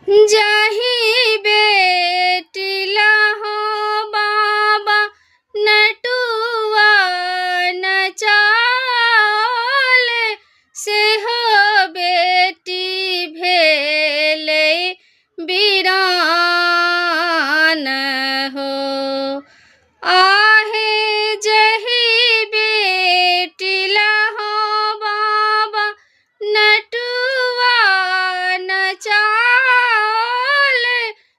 जही बेटी लहो बाबा नटुआ नचाओल, सेहो बेटी भेलै बीरान हो। आहे जही बेटी लहो बाबा नटुआ नचाओल,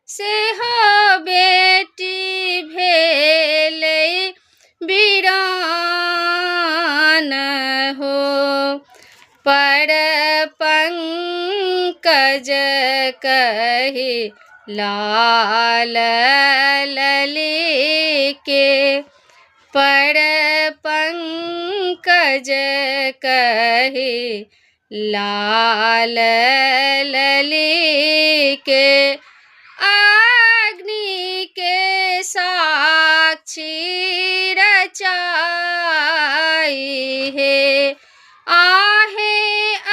सेहो बेटी भेलै बीरान हो। पर पंकज कही लाल लली के, पर पंकज कही लाल लली के, अग्नि के साक्षी रचाई हे। आहे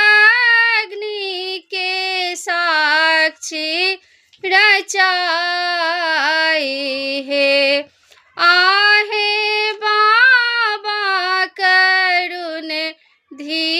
अग्नि के साक्षी रचाई हे। आहे बाबा करुण धी